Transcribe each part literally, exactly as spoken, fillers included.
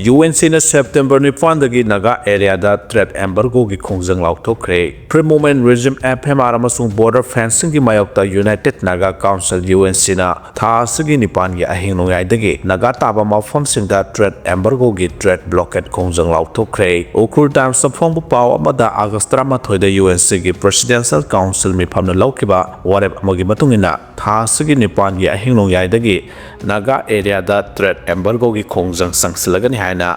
U N ꯁꯤꯅ September ꯅꯤꯄꯥꯟꯗꯒꯤ Naga ꯑꯦꯔꯤꯌꯥꯗ trade embargoꯒꯤ ꯈꯣꯡꯖꯪ ꯂꯥꯎꯊꯣꯛꯈ꯭ꯔꯦ꯫ Free Movement Regime, F M R, ꯑꯃꯁꯨꯡ Border Fencingꯒꯤ ꯃꯥꯌꯣꯛꯇ United Naga Council, U N Cꯅ ꯊꯥ ꯑꯁꯤꯒꯤ ꯅꯤꯄꯥꯟꯒꯤ ꯑꯍꯤꯡ ꯅꯣꯡꯌꯥꯏꯗꯒꯤ ꯅꯥꯒꯥ ꯇꯥꯕ ꯃꯐꯝꯁꯤꯡꯗ trade embargoꯒꯤ trade blockade ꯈꯣꯡꯖꯪ ꯂꯥꯎꯊꯣꯛꯈ꯭ꯔꯦ꯫ ꯎꯈ꯭ꯔꯨꯜ Timesꯇ ꯐꯣꯡꯕ ꯄꯥꯎ ꯑꯃꯗ ꯑꯥꯒꯁ ꯇꯔꯥꯃꯥꯊꯣꯏꯗ U N Cꯒꯤ Presidential Council ꯃꯤꯐꯝꯅ ꯂꯧꯈꯤꯕ ꯋꯥꯔꯦꯞ ꯑꯃꯒꯤ ꯃꯇꯨꯡ ꯏꯟꯅ ꯊꯥ ꯑꯁꯤꯒꯤ ꯅꯤꯄꯥꯟꯒꯤ ꯑꯍꯤꯡ ꯅꯣꯡꯌꯥꯏꯗꯒꯤ ꯅꯥꯒꯥ ꯑꯦꯔꯤꯌꯥꯗ trade embargoꯒꯤ ꯈꯣꯡꯖꯪ ꯆꯪꯁꯤꯜꯂꯒꯅꯤ ꯍꯥꯏꯅ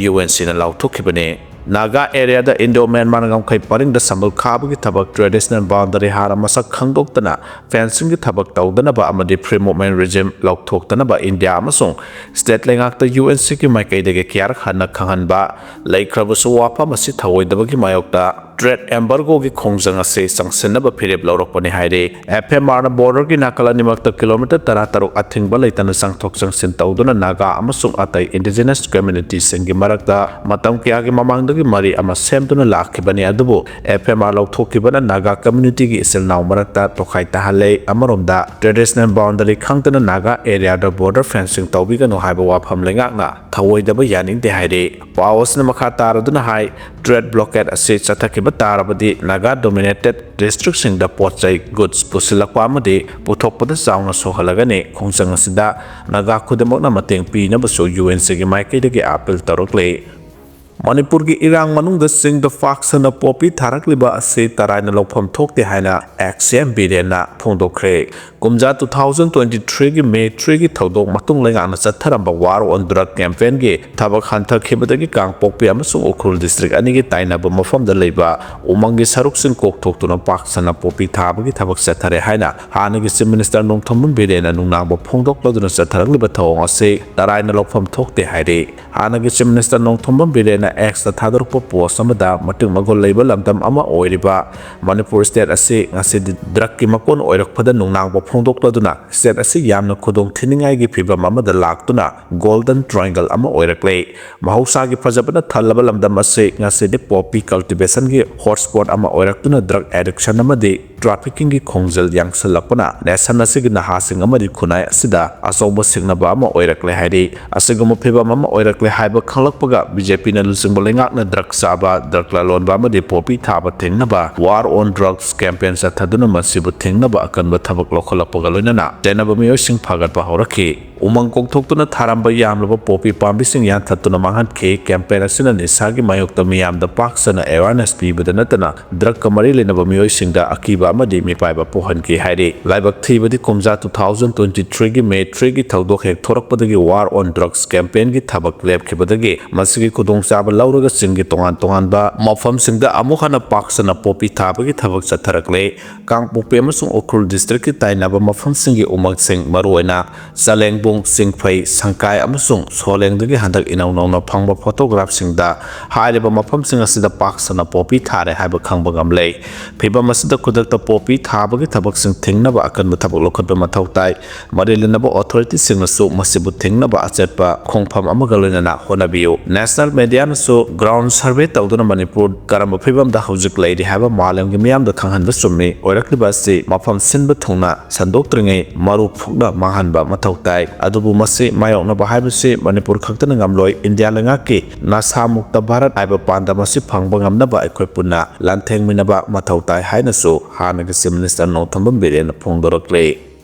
U N Cꯅ ꯂꯥꯎꯊꯣꯛꯈꯤꯕꯅꯤ꯫ ꯅꯥꯒꯥ ꯑꯦꯔꯤꯌꯥꯗ Indo-Myanmar ꯉꯝꯈꯩ ꯄꯔꯤꯡꯗ ꯁꯝꯕꯜ ꯈꯥꯕꯒꯤ ꯊꯕꯛ, traditional boundary ꯍꯥꯟꯅ ꯃꯁꯛ ꯈꯪꯗꯣꯛꯇꯅ fencingꯒꯤ ꯊꯕꯛ ꯇꯧꯗꯅꯕ ꯑꯃꯗꯤ Free Movement Regime ꯂꯧꯊꯣꯛꯇꯅꯕ ꯏꯟꯗꯤꯌꯥ ꯑꯃꯁꯨꯡ state ꯂꯩꯉꯥꯛꯇ U N Cꯒꯤ ꯃꯥꯏꯀꯩꯗꯒꯤ ꯀꯌꯥꯔꯛ ꯍꯟꯅ ꯈꯪꯍꯟꯕ ꯂꯩꯈ꯭ꯔꯕꯁꯨ, ꯋꯥꯐꯝ ꯑꯁꯤ ꯊꯧꯑꯣꯏꯗꯕꯒꯤ ꯃꯥꯌꯣꯛꯇ trade embargoꯒꯤ ꯈꯣꯡꯖꯪ ꯑꯁꯤ ꯆꯪꯁꯤꯟꯅꯕ ꯐꯤꯔꯦꯞ ꯂꯧꯔꯛꯄꯅꯤ ꯍꯥꯏꯔꯤ꯫ F M Rꯅ borderꯒꯤ ꯅꯥꯀꯜ ꯑꯅꯤꯃꯛꯇ kilometre ꯇꯔꯥꯇꯔꯨꯛ ꯑꯊꯤꯡꯕ ꯂꯩꯇꯅ ꯆꯪꯊꯣꯛ ꯆꯪꯁꯤꯟ ꯇꯧꯗꯨꯅ ꯅꯥꯒꯥ ꯑꯃꯁꯨꯡ ꯑꯇꯩ indigenous communityꯁꯤꯡꯒꯤ ꯃꯔꯛꯇ ꯃꯇꯝ ꯀꯌꯥꯒꯤ ꯃꯃꯥꯡꯗꯒꯤ ꯃꯔꯤ ꯑꯃ ꯁꯦꯝꯗꯨꯅ ꯂꯥꯛꯈꯤꯕꯅꯤ꯫ ꯑꯗꯨꯕꯨ F M R ꯂꯧꯊꯣꯛꯈꯤꯕꯅ ꯅꯥꯒꯥ communityꯒꯤ ꯏꯆꯤꯜ ꯏꯅꯥꯎ ꯃꯔꯛꯇ ꯇꯣꯈꯥꯏ ꯇꯥꯍꯜꯂꯦ꯫ ꯑꯃꯔꯣꯝꯗ, traditional boundary ꯈꯪꯗꯅ ꯅꯥꯒꯥ ꯑꯦꯔꯤꯌꯥꯗ border fencing ꯇꯧꯕꯤꯒꯅꯨ ꯍꯥꯏꯕ ꯋꯥꯐꯝ ꯂꯩꯉꯥꯛꯅ ꯊꯧꯑꯣꯏꯗꯕ ꯌꯥꯅꯤꯡꯗꯦ ꯍꯥꯏꯔꯤ꯫ ꯄꯥꯎ ꯑꯁꯤꯅ ꯃꯈꯥ ꯇꯥꯔꯗꯨꯅ ꯍꯥꯏ, trade blockade ꯑꯁꯤ ꯆꯠꯊꯈꯤꯕ ꯇꯥꯔꯕꯗꯤ ꯅꯥꯒꯥ dominated districtꯁꯤꯡꯗ ꯄꯣꯠ ꯆꯩ, goods, ꯄꯨꯁꯤꯜꯂꯛꯄ ꯑꯃꯗꯤ ꯄꯨꯊꯣꯛꯄꯗ ꯆꯥꯎꯅ ꯁꯣꯛꯍꯜꯂꯒꯅꯤ꯫ ꯈꯣꯡꯖꯪ ꯑꯁꯤꯗ ꯅꯥꯒꯥ ꯈꯨꯗꯤꯡꯃꯛꯅ ꯃꯇꯦꯡ ꯄꯤꯅꯕꯁꯨ U N Cꯒꯤ ꯃꯥꯏꯀꯩꯗꯒꯤ appeal ꯇꯧꯔꯛꯂꯤ꯫ ꯃꯅꯤꯄꯨꯔꯒꯤ ꯏꯔꯥꯡ ꯃꯅꯨꯡꯗ ꯆꯤꯡꯗ ꯄꯥꯛ ꯁꯟꯅ ꯄꯣꯄꯤ ꯊꯥꯔꯛꯂꯤꯕ ꯑꯁꯤ ꯇꯔꯥꯏꯅ ꯂꯧꯐꯝ ꯊꯣꯛꯇꯦ ꯍꯥꯏꯅ X M ꯕꯤꯔꯦꯟꯅ ꯐꯣꯡꯗꯣꯛꯈ꯭ꯔꯦ꯫ ꯀꯨꯝꯖꯥ two thousand twenty threeꯒꯤ May threeꯒꯤ ꯊꯧꯗꯣꯛ ꯃꯇꯨꯡ ꯂꯩꯉꯥꯛꯅ ꯆꯠꯊꯔꯝꯕ War on Drug campaignꯒꯤ ꯊꯕꯛ ꯍꯟꯊꯈꯤꯕꯗꯒꯤ ꯀꯥꯡꯄꯣꯛꯄꯤ ꯑꯃꯁꯨꯡ ꯎꯈ꯭ꯔꯨꯜ district ꯑꯅꯤꯒꯤ ꯇꯥꯏꯅꯕ ꯃꯐꯝꯗ ꯂꯩꯕ ꯎꯃꯪꯒꯤ ꯁꯔꯨꯛꯁꯤꯡ ꯀꯣꯛꯊꯣꯛꯇꯨꯅ ꯄꯥꯛ ꯁꯟꯅ ꯄꯣꯄꯤ ꯊꯥꯕꯒꯤ ꯊꯕꯛ ꯆꯠꯊꯔꯦ ꯍꯥꯏꯅ ꯍꯥꯟꯅꯒꯤ Chief Minister ꯅꯣꯡꯊꯣꯝꯕꯝ ꯕꯤꯔꯦꯟꯅ ꯅꯨꯡꯅꯥꯡꯕ ꯐꯣꯡꯗꯣꯛꯂꯗꯨꯅ ꯆꯠꯊꯔꯛꯂꯤꯕ ꯊꯧꯑꯣꯡ ꯑꯁꯤ ꯇꯔꯥꯏꯅ ꯂꯧꯐꯝ ꯊꯣꯛꯇꯦ ꯍꯥꯏꯔꯤ꯫ ꯍꯥꯟꯅꯒꯤ Chief Minister ꯅꯣꯡꯊꯣꯝꯕꯝ ꯕꯤꯔꯦꯟꯅ ꯑꯦꯛꯁꯇ ꯊꯥꯗꯣꯔꯛꯄ ꯄꯣꯁ ꯑꯃꯗ, ꯃꯇꯤꯛ ꯃꯒꯨꯟ ꯂꯩꯕ ꯂꯝꯗꯝ ꯑꯃ ꯑꯣꯏꯔꯤꯕ ꯃꯅꯤꯄꯨꯔ ꯁ꯭ꯇꯦꯠ ꯑꯁꯤ ꯉꯁꯤꯗꯤ ꯗ꯭ꯔꯒꯀꯤ ꯃꯀꯣꯟ ꯑꯣꯏꯔꯛꯄꯗ ꯅꯨꯡꯅꯥꯡꯕ ꯐꯣꯡꯗꯣꯛꯂꯗꯨꯅ ꯁ꯭ꯇꯦꯠ ꯑꯁꯤ ꯌꯥꯝꯅ ꯈꯨꯗꯣꯡ ꯊꯤꯅꯤꯡꯉꯥꯏꯒꯤ ꯐꯤꯕꯝ ꯑꯃꯗ ꯂꯥꯛꯇꯨꯅ ꯒꯣꯜꯗꯟ ꯇ꯭ꯔꯥꯏꯡꯒꯜ ꯑꯃ ꯑꯣꯏꯔꯛꯂꯦ꯫ ꯃꯍꯧꯁꯥꯒꯤ ꯐꯖꯕꯅ ꯊꯜꯂꯕ ꯂꯝꯗꯝ ꯑꯁꯤ ꯉꯁꯤꯗꯤ ꯄꯣꯄꯤ ꯀꯜꯇꯤꯚꯦꯁꯟꯒꯤ ꯍꯣꯠꯁ꯭ꯄꯣꯠ ꯑꯃ ꯑꯣꯏꯔꯛꯇꯨꯅ ꯗ꯭ꯔꯒ ꯑꯦꯗꯤꯛꯁꯟ ꯑꯃꯗꯤ ꯇ꯭ꯔꯥꯐꯤꯀꯤꯡꯒꯤ ꯈꯣꯡꯖꯦꯜ ꯌꯥꯡꯁꯤꯜꯂꯛꯄꯅ ꯅꯦꯁꯟ ꯑꯁꯤꯒꯤ ꯅꯍꯥꯁꯤꯡ ꯑꯃꯗꯤ ꯈꯨꯟꯅꯥꯏ ꯑꯁꯤꯗ ꯑꯆꯧꯕ ꯁꯤꯡꯅꯕ ꯑꯃ ꯑꯣꯏꯔꯛꯂꯦ ꯍꯥꯏꯔꯤ꯫ ꯑꯁꯤꯒꯨꯝꯕ ꯐꯤꯕꯝ ꯑꯃ ꯑꯣꯏꯔꯛꯂꯦ ꯍꯥꯏꯕ ꯈꯪꯂꯛꯄꯒ ꯕꯤ ꯖꯦ ꯄꯤꯅ ꯂꯨꯆꯤꯡꯕ ꯂꯩꯉꯥꯛꯅ ꯗ꯭ꯔꯒ ꯆꯥꯕ, ꯗ꯭ꯔꯒ ꯂꯂꯣꯟꯕ ꯑꯃꯗꯤ ꯄꯣꯄꯤ ꯊꯥꯕ ꯊꯤꯡꯅꯕ ꯋꯥꯔ ꯑꯣꯟ ꯗ꯭ꯔꯒꯁ ꯀꯦꯝꯄꯦꯟ ꯆꯠꯊꯗꯨꯅ ꯃꯁꯤꯕꯨ ꯊꯤꯡꯅꯕ ꯑꯀꯟꯕ ꯊꯕꯛ ꯂꯧꯈꯠꯂꯛꯄꯒ ꯂꯣꯏꯅꯅ ꯆꯦꯟꯅꯕ ꯃꯤꯑꯣꯏꯁꯤꯡ ꯐꯒꯠꯄ ꯍꯧꯔꯛꯈꯤ꯫ ꯎꯃꯪ ꯀꯣꯛꯊꯣꯛꯇꯨꯅ ꯊꯥꯔꯝꯕ ꯌꯥꯝꯂꯕ ꯄꯣꯄꯤ ꯄꯥꯝꯕꯤꯁꯤꯡ ꯌꯥꯟꯊꯠꯇꯨꯅ ꯃꯥꯡꯍꯟꯈꯤ꯫ ꯀꯦꯝꯄꯦꯟ ꯑꯁꯤꯅ ꯅꯤꯁꯥꯒꯤ ꯃꯥꯌꯣꯛꯇ ꯃꯤꯌꯥꯝꯗ ꯄꯥꯛ ꯁꯟꯅ ꯑꯦꯋꯥꯔꯅꯦꯁ ꯄꯤꯕꯗ ꯅꯠꯇꯅ ꯗ꯭ꯔꯒꯀ ꯃꯔꯤ ꯂꯩꯅꯕ ꯃꯤꯑꯣꯏꯁꯤꯡꯗ ꯑꯀꯤꯕ ꯑꯃꯗꯤ ꯃꯤꯄꯥꯏꯕ ꯄꯣꯛꯍꯟꯈꯤ ꯍꯥꯏꯔꯤ꯫ ꯂꯥꯏꯕꯛ ꯊꯤꯕꯗꯤ ꯀꯨꯝꯖꯥ two thousand twenty three ꯒꯤ May three ꯒꯤ ꯊꯧꯗꯣꯛ ꯍꯦꯛ ꯊꯣꯔꯛꯄꯗꯒꯤ ꯋꯥꯔ ꯑꯣꯟ ꯗ꯭ꯔꯒꯁ ꯀꯦꯝꯄꯦꯟꯒꯤ ꯊꯕꯛ ꯂꯦꯞꯈꯤꯕꯗꯒꯤ ꯃꯁꯤꯒꯤ ꯈꯨꯗꯣꯡꯆꯥꯕ ꯂꯧꯔꯒ ꯆꯤꯡꯒꯤ ꯇꯣꯉꯥꯟ ꯇꯣꯉꯥꯟꯕ ꯃꯐꯝꯁꯤꯡꯗ ꯑꯃꯨꯛ ꯍꯟꯅ ꯄꯥꯛ ꯁꯟꯅ ꯄꯣꯄꯤ ꯊꯥꯕꯒꯤ ꯊꯕꯛ ꯆꯠꯊꯔꯛꯂꯦ꯫ ꯀꯥꯡꯄꯣꯛꯄꯤ ꯑꯃꯁꯨꯡ ꯎꯈ꯭ꯔꯨꯜ ꯗꯤꯁꯇ꯭ꯔꯤꯛꯀꯤ ꯇꯥꯏꯅꯕ ꯃꯐꯝꯁꯤꯡꯒꯤ ꯎꯃꯪꯁꯤꯡ, ꯃꯔꯨꯑꯣꯏꯅ ꯆꯂꯦꯡꯕꯨꯡ, ꯆꯤꯡꯐꯩ, ꯁꯪꯀꯥꯏ ꯑꯃꯁꯨꯡ ꯁꯣꯂꯦꯡꯗꯒꯤ ꯍꯟꯗꯛ ꯏꯅꯧ ꯅꯧꯅ ꯐꯪꯕ ꯐꯣꯇꯣꯒ꯭ꯔꯥꯐꯁꯤꯡꯗ ꯍꯥꯏꯔꯤꯕ ꯃꯐꯝꯁꯤꯡ ꯑꯁꯤꯗ ꯄꯥꯛ ꯁꯟꯅ ꯄꯣꯄꯤ ꯊꯥꯔꯦ ꯍꯥꯏꯕ ꯈꯪꯕ ꯉꯝꯂꯦ꯫ ꯐꯤꯕꯝ ꯑꯁꯤꯗ ꯈꯨꯗꯛꯇ ꯄꯣꯄꯤ ꯊꯥꯕꯒꯤ ꯊꯕꯛꯁꯤꯡ ꯊꯤꯡꯅꯕ ꯑꯀꯟꯕ ꯊꯕꯛ ꯂꯧꯈꯠꯄ ꯃꯊꯧ ꯇꯥꯏ꯫ ꯃꯔꯤ ꯂꯩꯅꯕ ꯑꯣꯊꯣꯔꯤꯇꯤꯁꯤꯡꯅꯁꯨ ꯃꯁꯤꯕꯨ ꯊꯤꯡꯅꯕ ꯑꯆꯦꯠꯄ ꯈꯣꯡꯐꯝ ꯑꯃꯒ ꯂꯣꯏꯅꯅ ꯍꯣꯠꯅꯕꯤꯌꯨ꯫ ꯅꯦꯁꯅꯦꯜ ꯃꯦꯗꯤꯌꯥꯅꯁꯨ ꯒ꯭ꯔꯥꯎꯟ ꯁꯔꯚꯦ ꯇꯧꯗꯨꯅ ꯃꯅꯤꯄꯨꯔ ꯀꯔꯝꯕ ꯐꯤꯕꯝꯗ ꯍꯧꯖꯤꯛ ꯂꯩꯔꯤ ꯍꯥꯏꯕ ꯃꯥꯂꯦꯝꯒꯤ ꯃꯤꯌꯥꯝꯗ ꯈꯪꯍꯟꯕ ꯆꯨꯝꯃꯤ꯫ ꯑꯣꯏꯔꯛꯂꯤꯕ ꯑꯁꯤ ꯃꯐꯝ ꯁꯤꯟꯕ ꯊꯨꯡꯅ ꯁꯟꯗꯣꯛꯇ꯭ꯔꯤꯉꯩ ꯃꯔꯨ ꯐꯨꯛꯅ ꯃꯥꯡꯍꯟꯕ ꯃꯊꯧ ꯇꯥꯏ꯫ ꯑꯗꯨꯕꯨ ꯃꯁꯤ ꯃꯥꯌꯣꯛꯅꯕ ꯍꯥꯏꯕꯁꯤ ꯃꯅꯤꯄꯨꯔ ꯈꯛꯇꯅ ꯉꯝꯂꯣꯏ꯫ ꯏꯟꯗꯤꯌꯥ ꯂꯩꯉꯥꯛꯀꯤ ꯅꯁꯥ ꯃꯨꯛꯇ ꯚꯥꯔꯠ ꯍꯥꯏꯕ ꯄꯥꯟꯗꯝ ꯑꯁꯤ ꯐꯪꯕ ꯉꯝꯅꯕ ꯑꯩꯈꯣꯏ ꯄꯨꯟꯅ ꯂꯥꯟꯊꯦꯡꯃꯤꯟꯅꯕ ꯃꯊꯧ ꯇꯥꯏ ꯍꯥꯏꯅꯁꯨ ꯍꯥꯟꯅꯒꯤ ꯆꯤꯐ ꯃꯤꯅꯤꯁꯇꯔ ꯅꯣꯡꯊꯣꯝꯕꯝ ꯕꯤꯔꯦꯟꯅ ꯐꯣꯡꯗꯣꯔꯛꯂꯤ꯫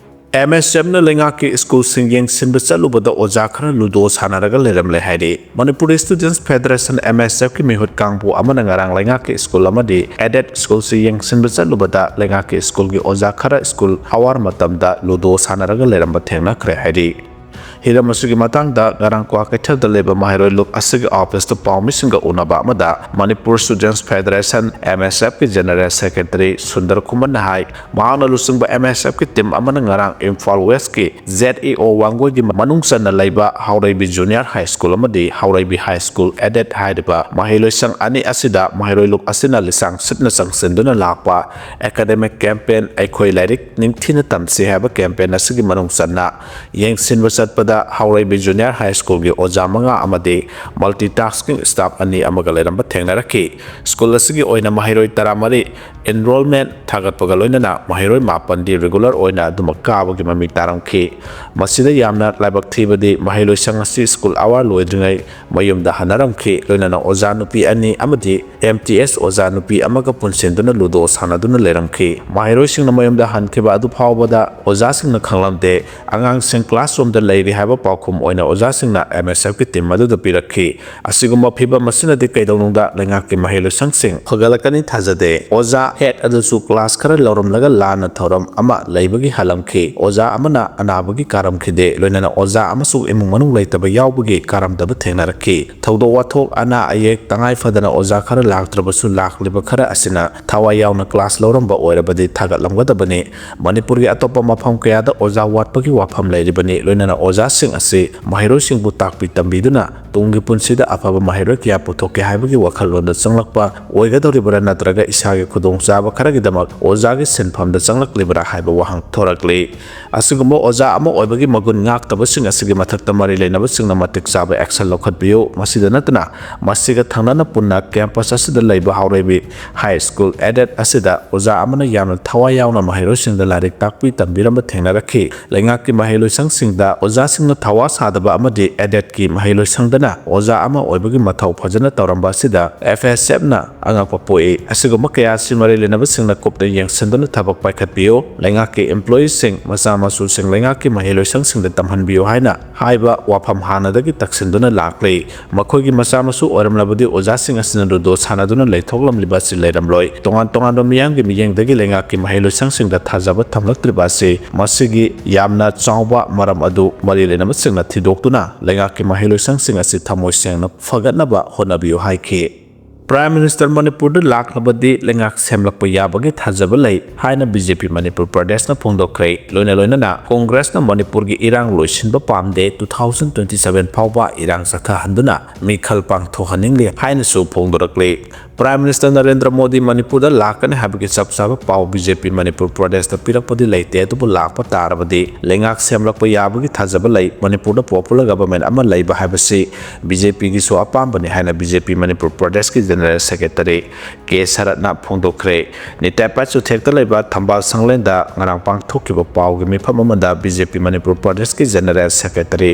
ꯑꯦꯝ ꯑꯦꯁ ꯑꯦꯐꯅ ꯂꯩꯉꯥꯛꯀꯤ ꯁ꯭ꯀꯨꯜꯁꯤꯡ ꯌꯦꯡꯁꯤꯟꯕ ꯆꯠꯂꯨꯕꯗ ꯑꯣꯖꯥ ꯈꯔ ꯂꯨꯗꯣ ꯁꯥꯟꯅꯔꯒ ꯂꯩꯔꯝꯂꯦ ꯍꯥꯏꯔꯤ꯫ ꯃꯅꯤꯄꯨꯔ ꯁ꯭ꯇꯨꯗꯦꯟꯠꯁ ꯐꯦꯗꯔꯦꯁꯟ, ꯑꯦꯝ ꯑꯦꯁ ꯑꯦꯐꯀꯤ ꯃꯤꯍꯨꯠ ꯀꯥꯡꯕꯨ ꯑꯃꯅ ꯉꯔꯥꯡ ꯂꯩꯉꯥꯛꯀꯤ ꯁ꯭ꯀꯨꯜ ꯑꯃꯗꯤ ꯑꯦꯗꯦꯗ ꯁ꯭ꯀꯨꯜꯁꯤ ꯌꯦꯡꯁꯤꯟꯕ ꯆꯠꯂꯨꯕꯗ ꯂꯩꯉꯥꯛꯀꯤ ꯁ꯭ꯀꯨꯜꯒꯤ ꯑꯣꯖꯥ ꯈꯔ ꯁ꯭ꯀꯨꯜ ꯑꯋꯥꯔ ꯃꯇꯝꯗ ꯂꯨꯗꯣ ꯁꯥꯟꯅꯔꯒ ꯂꯩꯔꯝꯕ ꯊꯦꯡꯅꯈ꯭ꯔꯦ ꯍꯥꯏꯔꯤ꯫ ꯍꯤꯔꯝ ꯑꯁꯤꯒꯤ ꯃꯇꯥꯡꯗ ꯉꯔꯥꯡ ꯀ꯭ꯋꯥꯀꯩꯊꯦꯜꯗ ꯂꯩꯕ ꯃꯍꯩꯔꯣꯏ ꯂꯨꯞ ꯑꯁꯤꯒꯤ ꯑꯣꯐꯤꯁꯇ ꯄꯥꯎꯃꯤꯁꯤꯡꯒ ꯎꯅꯕ ꯑꯃꯗ Manipur Students Federation, M S F ꯀꯤ General Secretary ꯁꯨꯟꯗꯔ ꯈꯨꯃꯟꯅ ꯍꯥꯏ, ꯃꯍꯥꯛꯅ ꯂꯨꯆꯤꯡꯕ M S F ꯀꯤ team ꯑꯃꯅ ꯉꯔꯥꯡ ꯏꯝꯐꯥꯜ West ꯀꯤ Z E O ꯋꯥꯡꯒꯣꯏꯒꯤ ꯃꯅꯨꯡ ꯆꯟꯅ ꯂꯩꯕ ꯍꯥꯎꯔꯩꯕꯤ Junior High School ꯑꯃꯗꯤ ꯍꯥꯎꯔꯩꯕꯤ High School Aided ꯍꯥꯏꯔꯤꯕ ꯃꯍꯩꯂꯣꯏꯁꯪ ꯑꯅꯤ ꯑꯁꯤꯗ ꯃꯍꯩꯔꯣꯏ ꯂꯨꯞ ꯑꯁꯤꯅ ꯂꯤꯁꯥꯡ ꯁꯤꯠꯅ ꯆꯪꯁꯤꯟꯗꯨꯅ ꯂꯥꯛꯄ academic campaign ꯑꯩꯈꯣꯏ ꯂꯥꯏꯔꯤꯛ ꯅꯤꯡꯊꯤꯅ ꯇꯝꯁꯤ ꯍꯥꯏꯕ campaign ꯑꯁꯤꯒꯤ ꯃꯅꯨꯡ ꯆꯟꯅ ꯌꯦꯡꯁꯤꯟꯕ ꯆꯠꯄꯗ ꯍꯥꯎꯔꯩꯕꯤ Junior High School ꯒꯤ ꯑꯣꯖꯥ ꯃꯉꯥ ꯑꯃꯗꯤ multitasking staff ꯑꯅꯤ ꯑꯃꯒ ꯂꯩꯔꯝꯕ ꯊꯦꯡꯅꯔꯛꯈꯤ꯫ School ꯑꯁꯤꯒꯤ ꯑꯣꯏꯅ ꯃꯍꯩꯔꯣꯏ ꯇꯔꯥꯃꯔꯤ enrollment ꯊꯥꯒꯠꯄꯒ ꯂꯣꯏꯅꯅ ꯃꯍꯩꯔꯣꯏ ꯃꯥꯄꯟꯗꯤ regular ꯑꯣꯏꯅ ꯑꯗꯨꯃꯛ ꯀꯥꯕꯒꯤ ꯃꯃꯤ ꯇꯥꯔꯝꯈꯤ꯫ ꯃꯁꯤꯗ ꯌꯥꯝꯅ ꯂꯥꯏꯕꯛ ꯊꯤꯕꯗꯤ ꯃꯍꯩꯂꯣꯏꯁꯪ ꯑꯁꯤ school hour ꯂꯣꯏꯗ꯭ꯔꯤꯉꯩ ꯃꯌꯨꯝꯗ ꯍꯟꯅꯔꯝꯈꯤ꯫ ꯂꯣꯏꯅꯅ ꯑꯣꯖꯥ ꯅꯨꯄꯤ ꯑꯅꯤ ꯑꯃꯗꯤ M T S ꯑꯣꯖꯥ ꯅꯨꯄꯤ ꯑꯃꯒ ꯄꯨꯟꯁꯤꯟꯗꯨꯅ ludo ꯁꯥꯟꯅꯗꯨꯅ ꯂꯩꯔꯝꯈꯤ꯫ ꯃꯍꯩꯔꯣꯏꯁꯤꯡꯅ ꯃꯌꯨꯝꯗ ꯍꯟꯈꯤꯕ ꯑꯗꯨ ꯐꯥꯎꯕꯗ ꯑꯣꯖꯥꯁꯤꯡꯅ ꯈꯪꯂꯝꯗꯦ꯫ ꯑꯉꯥꯡꯁꯤꯡ classroom ꯗ ꯂꯩꯔꯤ ꯍꯥꯏꯕ ꯄꯥꯎꯈꯨꯝ ꯑꯣꯏꯅ ꯑꯣꯖꯥꯁꯤꯡꯅ M S F ꯀꯤ team ꯑꯗꯨꯗ ꯄꯤꯔꯛꯈꯤ꯫ ꯑꯁꯤꯒꯨꯝꯕ ꯐꯤꯕꯝ ꯑꯁꯤꯅꯗꯤ ꯀꯩꯗꯧꯅꯨꯡꯗ ꯂꯩꯉꯥꯛꯀꯤ ꯃꯍꯩꯂꯣꯏꯁꯪꯁꯤꯡ ꯐꯒꯠꯂꯛꯀꯅꯤ ꯊꯥꯖꯗꯦ꯫ ꯑꯣꯖꯥ head ꯑꯗꯨꯁꯨ class ꯈꯔ ꯂꯧꯔꯝꯂꯒ ꯂꯥꯟꯅ ꯊꯧꯔꯝ ꯑꯃ ꯂꯩꯕꯒꯤ ꯍꯜꯂꯝꯈꯤ꯫ ꯑꯣꯖꯥ ꯑꯃꯅ ꯑꯅꯥꯕꯒꯤ ꯀꯥꯔꯝꯈꯤꯗꯦ꯫ ꯂꯣꯏꯅꯅ ꯑꯣꯖꯥ ꯑꯃꯁꯨ ꯏꯃꯨꯡ ꯃꯅꯨꯡ ꯂꯩꯇꯕ ꯌꯥꯎꯕꯒꯤ ꯀꯥꯔꯝꯗꯕ ꯊꯦꯡꯅꯔꯛꯈꯤ꯫ ꯊꯧꯗꯣꯛ ꯋꯥꯊꯣꯛ, ꯑꯅꯥ ꯑꯌꯦꯛ, ꯇꯉꯥꯏ ꯐꯗꯅ ꯑꯣꯖꯥ ꯈꯔ ꯂꯥꯛꯇ꯭ꯔꯕꯁꯨ ꯂꯥꯛꯂꯤꯕ ꯈꯔ ꯑꯁꯤꯅ ꯊꯋꯥꯏ ꯌꯥꯎꯅ class ꯂꯧꯔꯝꯕ ꯑꯣꯏꯔꯕꯗꯤ ꯊꯥꯒꯠꯂꯝꯒꯗꯕꯅꯤ꯫ ꯃꯅꯤꯄꯨꯔꯒꯤ ꯑꯇꯣꯞꯄ ꯃꯐꯝ ꯀꯌꯥꯗ ꯑꯣꯖꯥ ꯋꯥꯠꯄꯒꯤ ꯋꯥꯐꯝ ꯂꯩꯔꯤꯕꯅꯤ꯫ ꯂꯣꯏꯅꯅ ꯑꯣꯖꯥꯁꯤꯡ ꯑꯁꯤ ꯃꯍꯩꯔꯣꯏꯁꯤꯡꯕꯨ ꯇꯥꯛꯄꯤ ꯇꯝꯕꯤꯗꯨꯅ ꯇꯨꯡꯒꯤ ꯄꯨꯟꯁꯤꯗ ꯑꯐꯕ ꯃꯍꯩꯔꯣꯏ ꯀꯌꯥ ꯄꯨꯊꯣꯛꯀꯦ ꯍꯥꯏꯕꯒꯤ ꯋꯥꯈꯜꯂꯣꯟꯗ ꯆꯪꯂꯛꯄ ꯑꯣꯏꯒꯗꯧꯔꯤꯕ꯭ꯔꯥ ꯅꯠꯇ꯭ꯔꯒ ꯏꯁꯥꯒꯤ ꯈꯨꯗꯣꯡꯆꯥꯕ ꯈꯔꯒꯤꯗꯃꯛ ꯑꯣꯖꯥꯒꯤ ꯁꯤꯟꯐꯝꯗ ꯆꯪꯂꯛꯂꯤꯕ꯭ꯔꯥ ꯍꯥꯏꯕ ꯋꯥꯍꯪ ꯊꯣꯔꯛꯂꯤ꯫ ꯑꯁꯤꯒꯨꯝꯕ ꯑꯣꯖꯥ ꯑꯃ ꯑꯣꯏꯕꯒꯤ ꯃꯒꯨꯟ ꯉꯥꯛꯇꯕꯁꯤꯡ ꯑꯁꯤꯒꯤ ꯃꯊꯛꯇ ꯃꯔꯤ ꯂꯩꯅꯕꯁꯤꯡꯅ ꯃꯇꯤꯛ ꯆꯥꯕ action ꯂꯧꯈꯠꯄꯤꯌꯨ꯫ ꯃꯁꯤꯗ ꯅꯠꯇꯅ ꯃꯁꯤꯒ ꯊꯪꯅꯅ ꯄꯨꯟꯅ campus ꯑꯁꯤꯗ ꯂꯩꯕ ꯍꯥꯎꯔꯩꯕꯤ High School Aided ꯑꯁꯤꯗ ꯑꯣꯖꯥ ꯑꯃꯅ ꯌꯥꯝꯅ ꯊꯋꯥꯏ ꯌꯥꯎꯅ ꯃꯍꯩꯔꯣꯏꯁꯤꯡꯗ ꯂꯥꯏꯔꯤꯛ ꯇꯥꯛꯄꯤ ꯇꯝꯕꯤꯔꯝꯕ ꯊꯦꯡꯅꯔꯛꯈꯤ꯫ ꯂꯩꯉꯥꯛꯀꯤ ꯃꯍꯩꯂꯣꯏꯁꯪꯁꯤꯡꯗ ꯑꯣꯖꯥꯁꯤꯡꯅ ꯊꯋꯥ ꯁꯥꯗꯕ ꯑꯃꯗꯤ aided ꯀꯤ ꯃꯍꯩꯂꯣꯏꯁꯪꯗꯅ ꯑꯣꯖꯥ ꯑꯃ ꯑꯣꯏꯕꯒꯤ ꯃꯊꯧ ꯐꯖꯅ ꯇꯧꯔꯝꯕ ꯑꯁꯤꯗ ꯑꯦꯐ ꯑꯦꯁ ꯑꯦꯐꯅ ꯑꯉꯛꯄ ꯄꯣꯛꯏ꯫ ꯑꯁꯤꯒꯨꯝꯕ ꯀꯌꯥ ꯑꯁꯤ ꯃꯔꯤ ꯂꯩꯅꯕꯁꯤꯡꯅ ꯀꯨꯞꯅ ꯌꯦꯡꯁꯤꯟꯗꯨꯅ ꯊꯕꯛ ꯄꯥꯏꯈꯠꯄꯤꯌꯨ꯫ ꯂꯩꯉꯥꯛꯀꯤ employeeꯁꯤꯡ, ꯃꯆꯥ ꯃꯁꯨꯁꯤꯡ ꯂꯩꯉꯥꯛꯀꯤ ꯃꯍꯩꯂꯣꯏꯁꯪꯁꯤꯡꯗ ꯇꯝꯍꯟꯕꯤꯌꯨ ꯍꯥꯏꯅ ꯍꯥꯏꯕ ꯋꯥꯐꯝ ꯍꯥꯟꯅꯗꯒꯤ ꯇꯛꯁꯤꯟꯗꯨꯅ ꯂꯥꯛꯂꯤ꯫ ꯃꯈꯣꯏꯒꯤ ꯃꯆꯥ ꯃꯁꯨ ꯑꯣꯏꯔꯝꯂꯕꯗꯤ ꯑꯣꯖꯥꯁꯤꯡ ꯑꯁꯤꯅ ꯂꯨꯗꯣ ꯁꯥꯟꯅꯗꯨꯅ ꯂꯩꯊꯣꯛꯂꯝꯂꯤꯕ ꯑꯁꯤ ꯂꯩꯔꯝꯂꯣꯏ꯫ ꯇꯣꯉꯥꯟ ꯇꯣꯉꯥꯟꯕ ꯃꯤꯌꯥꯝꯒꯤ ꯃꯤꯠꯌꯦꯡꯗꯒꯤ ꯂꯩꯉꯥꯛꯀꯤ ꯃꯍꯩꯂꯣꯏꯁꯪꯁꯤꯡꯗ ꯊꯥꯖꯕ ꯊꯝꯂꯛꯇ꯭ꯔꯤꯕ ꯑꯁꯤ ꯃꯁꯤꯒꯤ ꯌꯥꯝꯅ ꯆꯥꯎꯕ ꯃꯔꯝ ꯑꯗꯨ ꯃꯔꯤ ꯂꯩꯅꯕꯁꯤꯡꯅ ꯊꯤꯗꯣꯛꯇꯨꯅ ꯂꯩꯉꯥꯛꯀꯤ ꯃꯍꯩꯂꯣꯏꯁꯪꯁꯤꯡ ꯑꯁꯤ ꯊꯃꯣꯏ ꯁꯦꯡꯅ ꯐꯒꯠꯅꯕ ꯍꯣꯠꯅꯕꯤꯌꯨ ꯍꯥꯏꯈꯤ꯫ ꯄ꯭ꯔꯥꯏꯝ ꯃꯤꯅꯤꯁꯇꯔ ꯃꯅꯤꯄꯨꯔꯗ ꯂꯥꯛꯂꯕꯗꯤ ꯂꯩꯉꯥꯛ ꯁꯦꯝꯂꯛꯄ ꯌꯥꯕꯒꯤ ꯊꯥꯖꯕ ꯂꯩ ꯍꯥꯏꯅ ꯕꯤ ꯖꯦ ꯄꯤ ꯃꯅꯤꯄꯨꯔ ꯄ꯭ꯔꯗꯦꯁꯅ ꯐꯣꯡꯗꯣꯛꯈ꯭ꯔꯦ꯫ ꯂꯣꯏꯅ ꯂꯣꯏꯅꯅ ꯀꯣꯡꯒ꯭ꯔꯦꯁꯅ ꯃꯅꯤꯄꯨꯔꯒꯤ ꯏꯔꯥꯡ ꯂꯣꯏꯁꯤꯟꯕ ꯄꯥꯝꯗꯦ, two thousand twenty seven ꯐꯥꯎꯕ ꯏꯔꯥꯡ ꯆꯠꯊꯍꯟꯗꯨꯅ ꯃꯤꯈꯜ ꯄꯥꯡꯊꯣꯛꯍꯟꯅꯤꯡꯂꯤ ꯍꯥꯏꯅꯁꯨ ꯐꯣꯡꯗꯣꯔꯛꯂꯤ꯫ ꯄ꯭ꯔꯥꯏꯝ ꯃꯤꯅꯤꯁꯇꯔ ꯅꯔꯦꯟꯗ꯭ꯔ ꯃꯣꯗꯤ ꯃꯅꯤꯄꯨꯔꯗ ꯂꯥꯛꯀꯅꯤ ꯍꯥꯏꯕꯒꯤ ꯆꯞ ꯆꯥꯕ ꯄꯥꯎ ꯕꯤ ꯖꯦ ꯄꯤ ꯃꯅꯤꯄꯨꯔ ꯄ꯭ꯔꯗꯦꯁꯇ ꯄꯤꯔꯛꯄꯗꯤ ꯂꯩꯇꯦ, ꯑꯗꯨꯕꯨ ꯂꯥꯛꯄ ꯇꯥꯔꯕꯗꯤ ꯂꯩꯉꯥꯛ ꯁꯦꯝꯂꯛꯄ ꯌꯥꯕꯒꯤ ꯊꯥꯖꯕ ꯂꯩ꯫ ꯃꯅꯤꯄꯨꯔꯗ popular government ꯑꯃ ꯂꯩꯕ ꯍꯥꯏꯕꯁꯤ ꯕꯤ ꯖꯦ ꯄꯤꯒꯤꯁꯨ ꯑꯄꯥꯝꯕꯅꯤ ꯍꯥꯏꯅ ꯕꯤ ꯖꯦ ꯄꯤ ꯃꯅꯤꯄꯨꯔ ꯄ꯭ꯔꯗꯦꯁꯀꯤ ꯖꯦꯅꯔꯦꯜ ꯁꯦꯀ꯭ꯔꯦꯇꯔꯤ ꯀꯦ ꯁꯔꯠꯅ ꯐꯣꯡꯗꯣꯛꯈ꯭ꯔꯦ꯫ ꯅꯤꯇꯥꯏ ꯄꯥꯏꯠ ꯆꯨꯊꯦꯛꯇ ꯂꯩꯕ ꯊꯝꯕꯥꯜ ꯁꯪꯂꯦꯟꯗ ꯉꯔꯥꯡ ꯄꯥꯡꯊꯣꯛꯈꯤꯕ ꯄꯥꯎꯒꯤ ꯃꯤꯐꯝ ꯑꯃꯗ ꯕꯤ ꯖꯦ ꯄꯤ ꯃꯅꯤꯄꯨꯔ ꯄ꯭ꯔꯗꯦꯁꯀꯤ ꯖꯦꯅꯔꯦꯜ ꯁꯦꯀ꯭ꯔꯦꯇꯔꯤ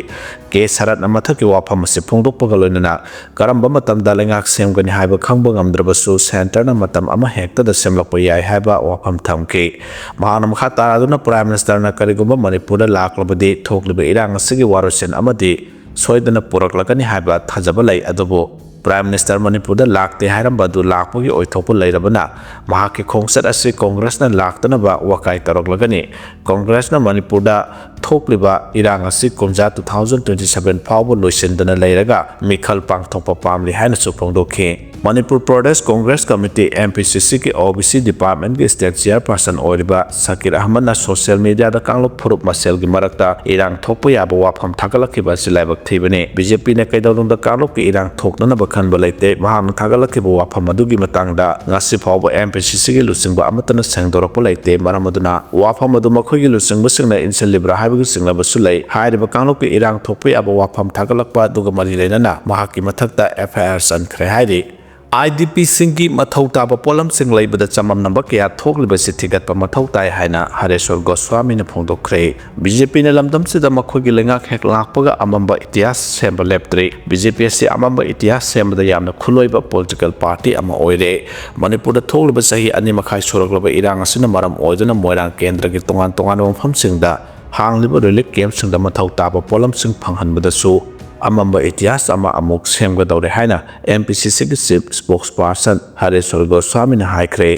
ꯀꯦ ꯁꯔꯠꯅ ꯃꯊꯛꯀꯤ ꯋꯥꯐꯝ ꯑꯁꯤ ꯐꯣꯡꯗꯣꯛꯄꯒ ꯂꯣꯏꯅꯅ ꯀꯔꯝꯕ ꯃꯇꯝꯗ ꯂꯩꯉꯥꯛ ꯁꯦꯝꯒꯅꯤ ꯍꯥꯏꯕ ꯈꯪꯕ ꯉꯝꯗ꯭ꯔꯕꯁꯨ ꯁꯦꯟꯇꯔꯅ ꯃꯇꯝ ꯑꯃ ꯍꯦꯛꯇꯗ ꯁꯦꯝꯂꯛꯄ ꯌꯥꯏ ꯍꯥꯏꯕ ꯋꯥꯐꯝ ꯊꯝꯈꯤ꯫ ꯃꯍꯥꯛꯅ ꯃꯈꯥ ꯇꯥꯔꯗꯨꯅ ꯄ꯭ꯔꯥꯏꯝ ꯃꯤꯅꯤꯁꯇꯔꯅ ꯀꯔꯤꯒꯨꯝꯕ ꯃꯅꯤꯄꯨꯔꯗ ꯂꯥꯛꯂꯕꯗꯤ ꯊꯣꯛꯂꯤꯕ ꯏꯔꯥꯡ ꯑꯁꯤꯒꯤ ꯋꯥꯔꯣꯏꯁꯤꯟ ꯑꯃꯗꯤ ꯁꯣꯏꯗꯅ ꯄꯨꯔꯛꯂꯒꯅꯤ ꯍꯥꯏꯕ ꯊꯥꯖꯕ ꯂꯩ, ꯑꯗꯨꯕꯨ ꯄ꯭ꯔꯥꯏꯝ ꯃꯤꯅꯤꯁꯇꯔ ꯃꯅꯤꯄꯨꯔꯗ ꯂꯥꯛꯇꯦ ꯍꯥꯏꯔꯝꯕ ꯑꯗꯨ ꯂꯥꯛꯄꯒꯤ ꯑꯣꯏꯊꯣꯛꯄ ꯂꯩꯔꯕꯅ ꯃꯍꯥꯛꯀꯤ ꯈꯣꯡꯆꯠ ꯑꯁꯤ ꯀꯣꯡꯒ꯭ꯔꯦꯁꯅ ꯂꯥꯛꯇꯅꯕ ꯋꯥꯀꯥꯏ ꯇꯧꯔꯛꯂꯒꯅꯤ꯫ ꯀꯣꯡꯒ꯭ꯔꯦꯁꯅ ꯃꯅꯤꯄꯨꯔꯗ ꯊꯣꯛꯂꯤꯕ ꯏꯔꯥꯡ ꯑꯁꯤ ꯀꯨꯝꯖꯥ two thousand twenty seven ꯐꯥꯎꯕ ꯂꯣꯏꯁꯤꯟꯗꯅ ꯂꯩꯔꯒ ꯃꯤꯈꯜ ꯄꯥꯡꯊꯣꯛꯄ ꯄꯥꯝꯂꯤ ꯍꯥꯏꯅꯁꯨ ꯐꯣꯡꯗꯣꯛꯈꯤ꯫ Manipur Pradesh Congress committee, M P ꯁꯤ ꯁꯤꯒꯤ ꯑꯣ ꯕꯤ ꯁꯤ ꯗꯤꯄꯥꯔꯠꯃꯦꯟꯒꯤ ꯁ꯭ꯇꯦꯠ ꯆꯤꯌꯔꯄꯔꯁꯟ ꯑꯣꯏꯔꯤꯕ ꯁꯀꯤꯔ ꯑꯍꯃꯗꯅ ꯁꯣꯁꯤꯌꯦꯜ ꯃꯤꯗꯤꯌꯥꯗ ꯀꯥꯡꯂꯨꯞ ꯐꯨꯔꯨꯞ ꯃꯁꯦꯜꯒꯤ ꯃꯔꯛꯇ ꯏꯔꯥꯡ ꯊꯣꯛꯄ ꯌꯥꯕ ꯋꯥꯐꯝ ꯊꯥꯒꯠꯂꯛꯈꯤꯕ ꯑꯁꯤ ꯂꯥꯏꯕꯛ ꯊꯤꯕꯅꯤ꯫ ꯕꯤ ꯖꯦ ꯄꯤꯅ ꯀꯩꯗꯧꯅꯨꯡꯗ ꯀꯥꯡꯂꯨꯞꯀꯤ ꯏꯔꯥꯡ ꯊꯣꯛꯅꯅꯕ ꯈꯟꯕ ꯂꯩꯇꯦ꯫ ꯃꯍꯥꯛꯅ ꯊꯥꯒꯠꯂꯛꯈꯤꯕ ꯋꯥꯐꯝ ꯑꯗꯨꯒꯤ ꯃꯇꯥꯡꯗ ꯉꯁꯤ ꯐꯥꯎꯕ ꯑꯦꯝ ꯄꯤ ꯁꯤ ꯁꯤꯒꯤ ꯂꯨꯆꯤꯡꯕ ꯑꯃꯠꯇꯅ ꯁꯦꯡꯗꯣꯔꯛꯄ ꯂꯩꯇꯦ꯫ ꯃꯔꯝ ꯑꯗꯨꯅ ꯋꯥꯐꯝ ꯑꯗꯨ ꯃꯈꯣꯏꯒꯤ ꯂꯨꯆꯤꯡꯕꯁꯤꯡꯅ ꯏꯟꯁꯤꯜꯂꯤꯕ꯭ꯔꯥ ꯍꯥꯏꯕꯒꯤ ꯆꯤꯡꯅꯕꯁꯨ ꯂꯩ꯫ ꯍꯥꯏꯔꯤꯕ ꯀꯥꯡꯂꯨꯞꯀꯤ ꯏꯔꯥꯡ ꯊꯣꯛꯄ ꯌꯥꯕ ꯋꯥꯐꯝ ꯊꯥꯒꯠꯂꯛꯄ ꯑꯗꯨꯒ ꯃꯔꯤ ꯂꯩꯅꯅ ꯃꯍꯥꯛꯀꯤ ꯃꯊꯛꯇ ꯑꯦꯐ ꯑꯥꯏ ꯑꯥꯔ ꯆꯟꯈ꯭ꯔꯦ ꯍꯥꯏꯔꯤ꯫ IDPꯁꯤꯡꯒꯤ ꯃꯊꯧ ꯇꯥꯕ ꯄꯣꯠꯂꯝꯁꯤꯡ ꯂꯩꯕꯗ ꯆꯃꯝꯅꯕ ꯀꯌꯥ ꯊꯣꯛꯂꯤꯕꯁꯤ ꯊꯤꯒꯠꯄ ꯃꯊꯧ ꯇꯥꯏ ꯍꯥꯏꯅ ꯍꯔꯦꯁ꯭ꯋꯔ ꯒꯣꯁ꯭ꯋꯥꯃꯤꯅ ꯐꯣꯡꯗꯣꯛꯈ꯭ꯔꯦ꯫ BJPꯅ ꯂꯝꯗꯝꯁꯤꯗ ꯃꯈꯣꯏꯒꯤ ꯂꯩꯉꯥꯛ ꯍꯦꯛ ꯂꯥꯛꯄꯒ ꯑꯃꯝꯕ ꯏꯇꯤꯍꯥꯁ ꯁꯦꯝꯕ ꯂꯦꯞꯇ꯭ꯔꯤ꯫ BJP ꯑꯁꯤ ꯑꯃꯝꯕ ꯏꯇꯤꯍꯥꯁ ꯁꯦꯝꯕꯗ ꯌꯥꯝꯅ ꯈꯨꯠꯂꯣꯏꯕ political party ꯑꯃ ꯑꯣꯏꯔꯦ꯫ ꯃꯅꯤꯄꯨꯔꯗ ꯊꯣꯛꯂꯤꯕ ꯆꯍꯤ ꯑꯅꯤ ꯃꯈꯥꯏ ꯁꯨꯔꯛꯂꯕ ꯏꯔꯥꯡ ꯑꯁꯤꯅ ꯃꯔꯝ ꯑꯣꯏꯗꯨꯅ ꯃꯣꯏꯔꯥꯡ ꯀꯦꯟꯗ꯭ꯔꯒꯤ ꯇꯣꯉꯥꯟ ꯇꯣꯉꯥꯟꯕ ꯃꯐꯝꯁꯤꯡꯗ ꯍꯥꯡꯂꯤꯕ relief campꯁꯤꯡꯗ ꯃꯊꯧ ꯇꯥꯕ ꯄꯣꯠꯂꯝꯁꯤꯡ ꯐꯪꯍꯟꯕꯗꯁꯨ ꯑꯃꯝꯕ ꯏꯇꯤꯍꯥꯁ ꯑꯃ ꯑꯃꯨꯛ ꯁꯦꯝꯒꯗꯧꯔꯦ ꯍꯥꯏꯅ MPCCꯒꯤ chief spokesperson ꯍꯔꯦꯁ꯭ꯋꯔ ꯒꯣꯁ꯭ꯋꯥꯃꯤꯅ ꯍꯥꯏꯈ꯭ꯔꯦ꯫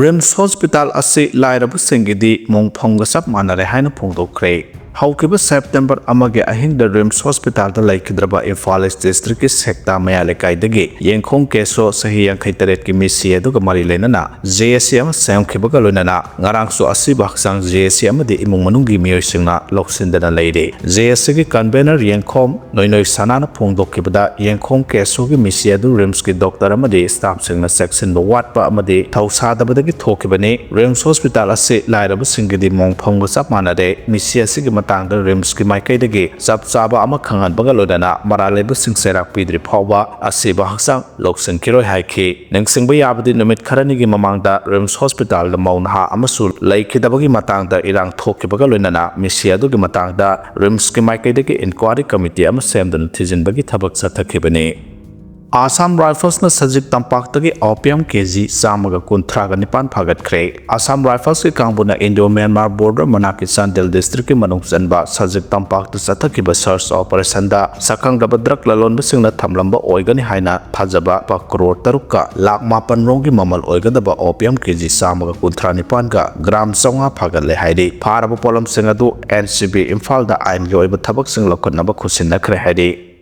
RIMS hospital ꯑꯁꯤ ꯂꯥꯏꯔꯕꯁꯤꯡꯒꯤꯗꯤ ꯃꯣꯡꯐꯝꯒ ꯆꯞ ꯃꯥꯟꯅꯔꯦ ꯍꯥꯏꯅ ꯐꯣꯡꯗꯣꯛꯈ꯭ꯔꯦ꯫ ꯍꯧꯈꯤꯕ September ꯑꯃꯒꯤ ꯑꯍꯤꯡꯗ RIMS hospitalꯗ ꯂꯩꯈꯤꯗ꯭ꯔꯕ ꯏꯝꯐꯥꯜ East districtꯀꯤ ꯁꯦꯛꯇꯥ ꯃꯌꯥ ꯂꯩꯀꯥꯏꯗꯒꯤ ꯌꯦꯡꯈꯣꯡ ꯀꯦꯁꯣ ꯆꯍꯤ ꯌꯥꯡꯈꯩ ꯇꯔꯦꯠꯀꯤ ꯃꯤꯁꯤ ꯑꯗꯨꯒ ꯃꯔꯤ ꯂꯩꯅꯅ JAC ꯑꯃ ꯁꯦꯝꯈꯤꯕꯒ ꯂꯣꯏꯅꯅ ꯉꯔꯥꯡꯁꯨ ꯑꯁꯤꯕ ꯍꯛꯆꯥꯡ JAC ꯑꯃꯗꯤ ꯏꯃꯨꯡ ꯃꯅꯨꯡꯒꯤ ꯃꯤꯑꯣꯏꯁꯤꯡꯅ ꯂꯧꯁꯤꯟꯗꯅ ꯂꯩꯔꯤ꯫ JACꯒꯤ convener ꯌꯦꯡꯈꯣꯝ ꯅꯣꯏꯅꯣꯏ ꯁꯅꯥꯅ ꯐꯣꯡꯗꯣꯛꯈꯤꯕꯗ ꯌꯦꯡꯈꯣꯡ ꯀꯦꯁꯣꯒꯤ ꯃꯤꯁꯤ ꯑꯗꯨ RIMSꯀꯤ doctor ꯑꯃꯗꯤ staffꯁꯤꯡꯅ ꯆꯦꯛꯁꯤꯟꯕ ꯋꯥꯠꯄ ꯑꯃꯗꯤ ꯊꯧꯁꯥꯗꯕꯗꯒꯤ ꯊꯣꯛꯈꯤꯕꯅꯤ꯫ RIMS hospital ꯑꯁꯤ ꯂꯥꯏꯔꯕꯁꯤꯡꯒꯤꯗꯤ ꯃꯣꯡꯐꯝꯒ ꯆꯞ ꯃꯥꯟꯅꯔꯦ꯫ ꯃꯤꯁꯤ ꯑꯁꯤꯒꯤ ꯃꯇꯥꯡꯗ RIMSꯀꯤ ꯃꯥꯏꯀꯩꯗꯒꯤ ꯆꯞ ꯆꯥꯕ ꯑꯃ ꯈꯪꯍꯟꯕꯒ ꯂꯣꯏꯅꯅ ꯃꯔꯥꯜ ꯂꯩꯕꯁꯤꯡ ꯆꯩꯔꯥꯛ ꯄꯤꯗ꯭ꯔꯤ ꯐꯥꯎꯕ ꯑꯁꯤꯕ ꯍꯛꯆꯥꯡ ꯂꯧꯁꯤꯟꯈꯤꯔꯣꯏ ꯍꯥꯏꯈꯤ꯫ ꯅꯤꯡꯁꯤꯡꯕ ꯌꯥꯕꯗꯤ ꯅꯨꯃꯤꯠ ꯈꯔꯅꯤꯒꯤ ꯃꯃꯥꯡꯗ RIMS hospitalꯗ ꯃꯧ ꯅꯍꯥ ꯑꯃꯁꯨ ꯂꯩꯈꯤꯗꯕꯒꯤ ꯃꯇꯥꯡꯗ ꯏꯔꯥꯡ ꯊꯣꯛꯈꯤꯕꯒ ꯂꯣꯏꯅꯅ ꯃꯤꯁꯤ ꯑꯗꯨꯒꯤ ꯃꯇꯥꯡꯗ RIMSꯀꯤ ꯃꯥꯏꯀꯩꯗꯒꯤ inquiry committee ꯑꯃ ꯁꯦꯝꯗꯨꯅ ꯊꯤꯖꯤꯟꯕꯒꯤ ꯊꯕꯛ ꯆꯠꯊꯈꯤꯕꯅꯤ꯫ Assam Riflesꯅ ꯁꯖꯤꯛ ꯇꯝꯄꯥꯛꯇꯒꯤ opium KG ꯆꯥꯝꯃꯒ ꯀꯨꯟꯊ꯭ꯔꯥꯒ ꯅꯤꯄꯥꯟ ꯐꯥꯒꯠꯈ꯭ꯔꯦ꯫ Assam Riflesꯀꯤ ꯀꯥꯡꯕꯨꯅ Indo-Myanmar border ꯃꯅꯥꯛꯀꯤ ꯆꯥꯟꯗꯦꯜ districtꯀꯤ ꯃꯅꯨꯡ ꯆꯟꯕ ꯁꯖꯤꯛ ꯇꯝꯄꯥꯛꯇ ꯆꯠꯊꯈꯤꯕ search operationꯗ ꯁꯛꯈꯪꯗꯕ drug ꯂꯂꯣꯟꯕꯁꯤꯡꯅ ꯊꯝꯂꯝꯕ ꯑꯣꯏꯒꯅꯤ ꯍꯥꯏꯅ ꯊꯥꯖꯕ ꯂꯨꯄꯥ ꯀ꯭ꯔꯣꯔ ꯇꯔꯨꯛꯀ ꯂꯥꯛ ꯃꯥꯄꯟ ꯔꯣꯝꯒꯤ ꯃꯃꯜ ꯑꯣꯏꯒꯗꯕ opium KG ꯆꯥꯝꯃꯒ ꯀꯨꯟꯊ꯭ꯔꯥ ꯅꯤꯄꯥꯟꯒ gram ꯆꯥꯝꯃꯉꯥ ꯐꯥꯒꯠꯂꯦ ꯍꯥꯏꯔꯤ꯫ ꯐꯥꯔꯕ ꯄꯣꯠꯂꯝꯁꯤꯡ ꯑꯗꯨ NCB ꯏꯝꯐꯥꯜꯗ ꯑꯥꯏꯟꯒꯤ ꯑꯣꯏꯕ ꯊꯕꯛꯁꯤꯡ ꯂꯧꯈꯠꯅꯕ ꯈꯨꯠꯁꯤꯟꯅꯈ꯭ꯔꯦ ꯍꯥꯏꯔꯤ꯫